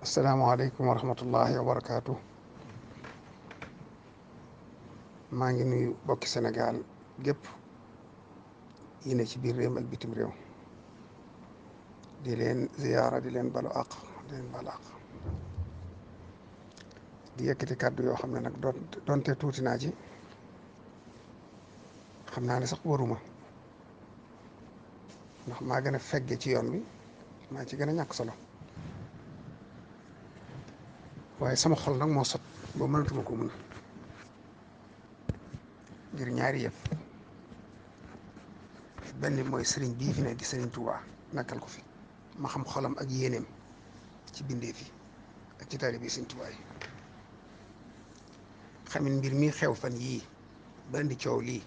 asalaamaaleykum wa rahmatullahi wa barakaatu. maa ngi nuyu bokki Sénégal gépp yi ne ci biir réew ak bitim réew di leen ziyaara di leen balu àq di leen balu àq di yëkkati kàddu yoo xam ne nag doonte tuuti naa ci xam naa ne sax waruma ndax maa gën a fegge ci yoon bi maa ci gën a ñàkk solo waaye sama xol nag moo sot ba mënatuma ko mun ngir ñaari yëf benn mooy sëriñ bii fi ne di sëriñ Tuubaa nekkal ko fi ma xam xolam ak yéeneem ci bindee fi ak ci taalibe bi sëriñ Tuubaa yi xamin mbir mi xew fan yii ba indi coow lii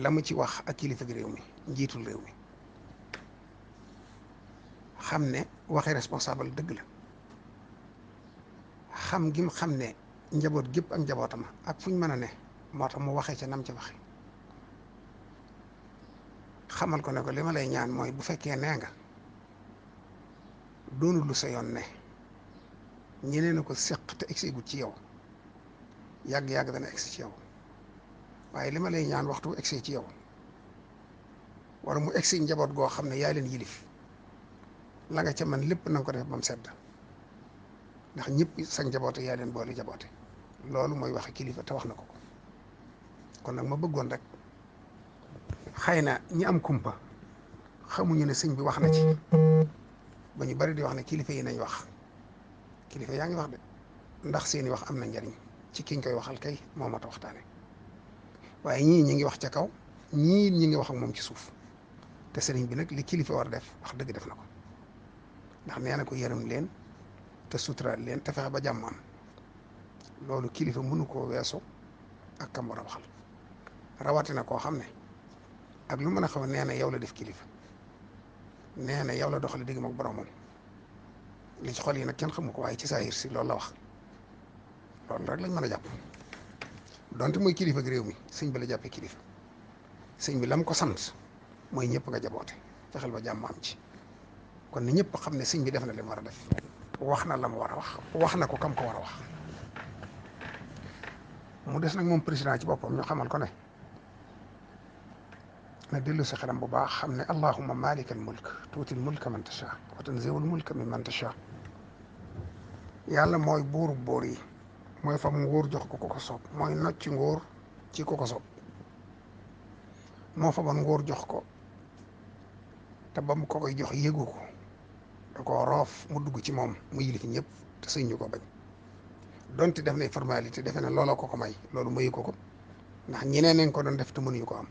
la mu ci wax ak kilifa gi réew mi njiitul réew mi xam ne waxi responsable dëgg la xam gim xam ne njaboot gépp ak njabootam ak fuñ mën a ne moo tax mu waxee ca nam ca waxe xamal ko ne ko li ma lay ñaan mooy bu fekkee nee nga doonul lu sa yoon ne ñeneen a ko séq te egsi gut ci yow yàgg-yàgg dana egsi ci yow waaye li ma lay ñaan waxtu egsi ci yow wala mu egsi njaboot goo xam ne yaa leen yilif la nga ca man lépp na nga ko def ba mu sedd ndax ñëpp sa njaboote yaa leen boole jaboote loolu mooy waxe kilifa te wax na ko kon nag ma bëggoon rek xëy na ñi am kumpa xamuñu ne sëñ bi wax na ci ba ñu bari di wax ne kilifa yi nañ wax kilifa yaa ngi wax de ndax seeni wax am na njariñ ci kiñ koy waxal kay moo mat a waxtaane waaye ñii ñi ngi wax ca kaw ñii ñi ngi wax ak moom ci suuf te sëriñ bi nag li kilifa war a def wax dëgg def na ko ndax nee na ko yërëm leen te suturaal leen te fexe ba jàmm am loolu kilifa mënu koo weesu ak kam war a waxal rawatina koo xam ne ak lu mën a xaw nee na yow la def kilifa nee na yow la doxale digg ak boromam li ci xol yi nag kenn xamu ko waaye ci saahir si loolu la wax loolu rek lañ mën a jàpp donte mooy kilifa gi réew mi sëñ bi la jàppee kilifa sëñ bi lam ko sant mooy ñëpp nga jaboote fexeel ba jàmm am ci kon ni ñëpp xam ne sëñ bi def na li mu war a def wax na la mu war a wax na ko kam ko war a wax mu des nag moom président ci boppam ñu xamal ko ne na dellu si xelam bu baax xam ne allahumma malikal mulk tuutil mulka man tasha wa tanziul mulka min man tasha yàlla mooy buuru buur yi mooy fam nguur jox ko ko soob mooy nocc nguur ci ko soob moo fa ban nguur jox ko te ba mu ko koy jox yëgu ko da koo roof mu dugg ci moom mu yilif ñëpp te sëñ ñu ko bañ donte def nay formalité defe ne looloo ko may loolu mayu ko ndax ñeneen nañ ko doon def te mënuñu ko am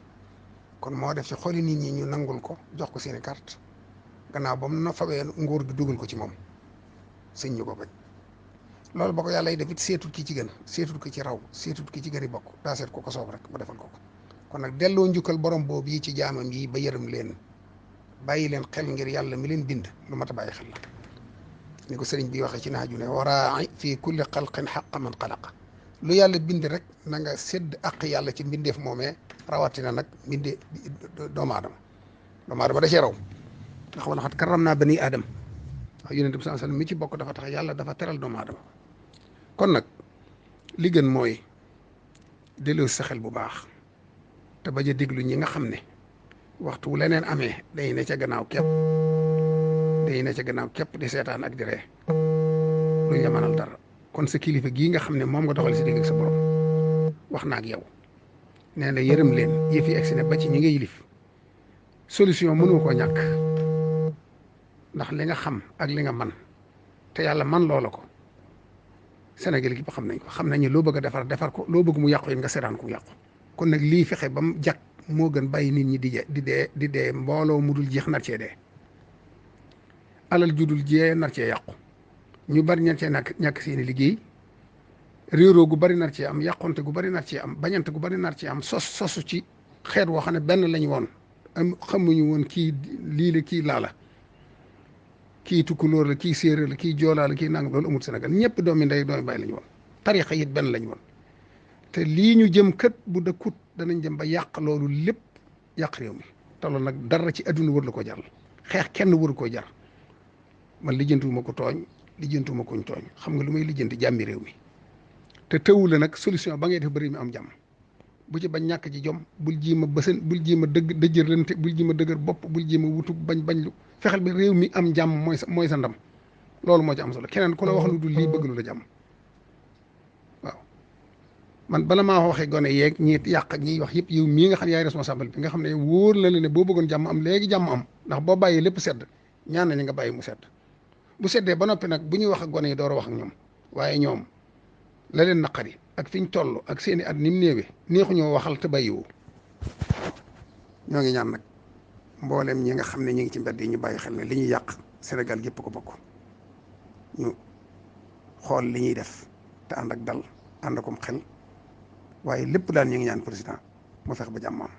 kon moo def ci xoli nit ñi ñu nangul ko jox ko seeni carte gannaaw ba mu na fawee nguur gi dugal ko ci moom sëñ ñu ko bañ loolu ba ko yàlla yi def it seetut ki ci gën seetut ki ci raw seetut ki ci gën i bokk daa seet ko soob rek mu defal ko kon nag delloo njukkal borom boobu yi ci jaamam yi ba yërëm leen bàyyi leen xel ngir yàlla mi leen bind lu mat a bàyyi xel la ni ko sëriñ bi waxee ci naaju ne waraai fii kulli xalqin xaqa man xalaqa lu yàlla bind rek na nga sédd àq yàlla ci mbindeef moomee rawatina nag mbindee doomu aadama da cee raw ndax wala xat karam naa bani aadam wax yonent bi sallallahu alayhi wasallam mi ci bokk dafa tax yàlla dafa teral doomu aadama kon nag li gën mooy delloo sa xel bu baax te bañ a déglu ñi nga xam ne waxtu wu leneen amee day ne ca gannaaw képp di seetaan ak di ree duñ la mënal dara kon sa kilifa gii nga xam ne moom nga doxal si digg ak sa borom wax na ak yow nee na yërëm leen yëf yi egsi ne ba ci ñi nga yilif solution mënu koo ñàkk ndax li nga xam ak li nga man te yàlla man loola ko Sénégal gi ba xam nañ ko xam nañ ne loo bëgg a defar ko loo bëgg mu yàqu yéen nga seetaan ko yàqu kon nag lii fexe ba mu jag moo gën bàyyi nit ñi di dee mbooloo mu dul jeex nar cee dee alal judul jee nar cee yàqu ñu bari nar cee ñàkk seeni liggéey réeroo gu bari nar cee am yàqonte gu bari nar cee am bañante gu bari nar cee am sosu ci xeet woo xam ne benn lañu woon xamuñu woon kii lii la kii laa la kii tukkulóor la kii séeréer la kii joolaa la kii nangam loolu amul Sénégal ñëpp doomi ndey doomi bàyyi lañu woon tarixa it benn lañu woon te lii ñu jëm kët bu dëkkut danañ jëm ba yàq loolu lépp yàq réew mi te loolu nag dara ci adduna wër la ko jar xeex kenn waru koo jar man lijjantuwuma ko tooñ lijjantuwuma kuñ tooñ xam nga lu may lijjanti jàmmi réew mi te tëwu la nag solution ba ngay def bëri mi am jàmm bu ci bañ ñàkk ci jom bul jiima bësën bul jiima dëgg dëjërlante bul jiima dëgër bopp bul jiima wutu bañ lu fexeel bi réew mi am jàmm mooy sa ndam loolu moo ci am solo keneen ku la wax lu dul lii bëgg lu la jàmm waaw man bala maa waxee gone yeeg ñi yàq ak ñiy wax yëpp yow mii nga xam ne yaay responsable bi nga xam ne wóor la ne boo bëggoon jàmm am léegi jàmm am ndax boo bàyyi lépp sedd ñaan nañu nga bàyyi mu sedd bu seddee ba noppi nag bu ñuy wax ak gone yi door a wax ak ñoom waaye ñoom la leen naqari ak fi ñu toll ak seeni at ni mu néewee neexuñoo waxal te bàyyiwoo ñoo ngi ñaan nag mbooleem ñi nga xam ne ñi ngi ci mbedd yi ñu bàyyi xel ne li ñuy yàq Sénégal gépp ko bokk ñu xool li ñuy def te ànd ak dal ànd akom xel waaye lépp daal ñu ngi ñaan président mu fex ba jàmm am